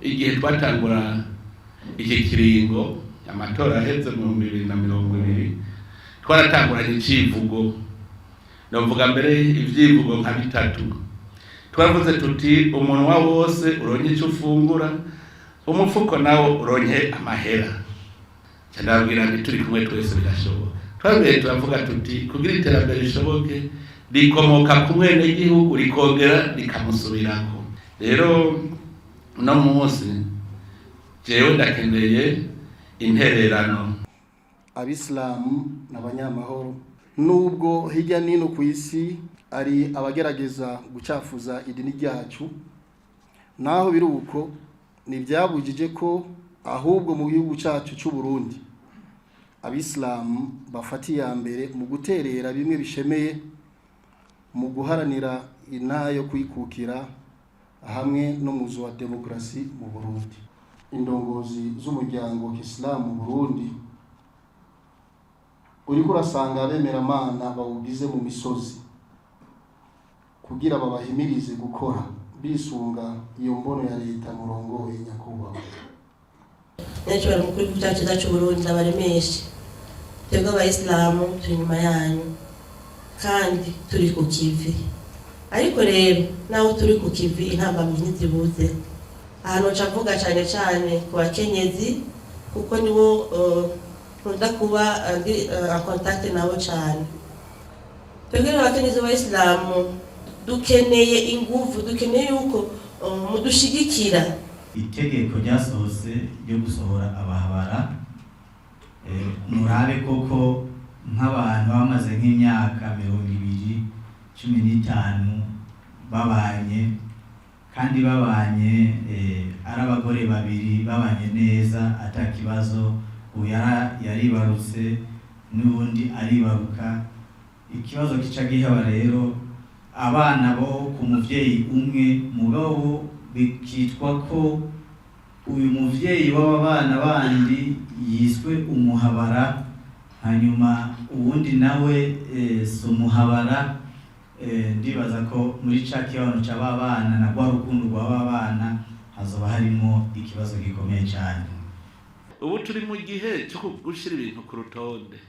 Igihe twatangura iki kiringo, amatora aheze mu 2020, twaratanguranye icivugo. Novuga mbere ivyivugo nka bitatu. Twaravuze tuti: "Umunwa wose uronke ico ufungura, umufuko nawo uronke amahera." Ca ndababwira nti: "Turi kumwe twese birashoboka." Twabwiye, turavuga tuti: "Kugira iterambere rishoboke, rikomoka ku mwenegihugu, rikongera rikamusubirako." Rero uno munsi jewe ndakeneye intererano. Abisilamu n'abanyamahoro, nubwo hirya n'ino ku isi ari abagerageza gucafuza idini ryacu. Naho biri uko, ntibyabujije ko ahubwo mu gihugu cyacu cy'u Burundi abisilamu bafata iya mbere mu guterera bimwe bishemeye mu guharanira intahe yo kwikukira hamwe n'umuzo wa demokarasi mu Burundi. Indongozi z'umuryango kisilamu mu Burundi, uriko urasanga abemeramana bawugize mu misozi kugira babahimirize gukora bisunga iyo mbono ya leta murongoye, nyakubahwa. Nyacyubahiro mukuru w'igihugu cyacu cyiza cy'u Burundi, ndabaremeshe: twebwe abayisilamu turi inyuma yanyu kandi turi ku kivi. Ariko rero naho turi ku kivi, intambamyi ntizibuze. Ahantu nca mvuga cyane cyane ku bakenyezi, kuko nibo nkunda kuba ndi en contact nabo cyane. Twebwe rero abakenyezi b'abayisilamu dukeneye inguvu, dukeneye yuko mudushigikira. Itegeko ryasohotse ryo gusohora abahabara, murabe koko nk'abantu bamaze nk'imyaka 20, 15 babanye, kandi babanye ari abagore babiri babanye neza ata kibazo, uyu yaribarutse n'ubundi aribaruka, ikibazo kica gihaba rero abana bo ku muvyeyi umwe, mugabo bikitwa ko uyu muvyeyi w'aba bana bandi yiswe umuhabara, hanyuma uwundi nawe si umuhabara. Ndibaza ko muri ca kibano c'aba bana na rwa rukundo rw'aba bana hazoba harimo ikibazo gikomeye cane. Ubu turi mu gihe cyo gushyira ibintu ku rutonde.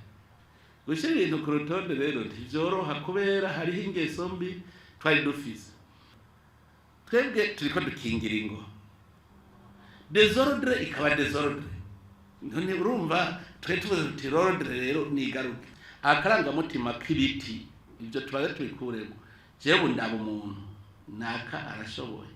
Gushyira ibintu ku rutonde rero ntibyoroha, kubera hariho ingeso mbi twari dufise. Twebwe turiko dukingira ingo, désordre ikaba désordre. None urumva twe tuvuze tuti: "L'ordre rero nigaruke." Akarangamutima k'ibiti, ibyo tubaze tubikuremo. Jewe ndaba umuntu naka arashoboye.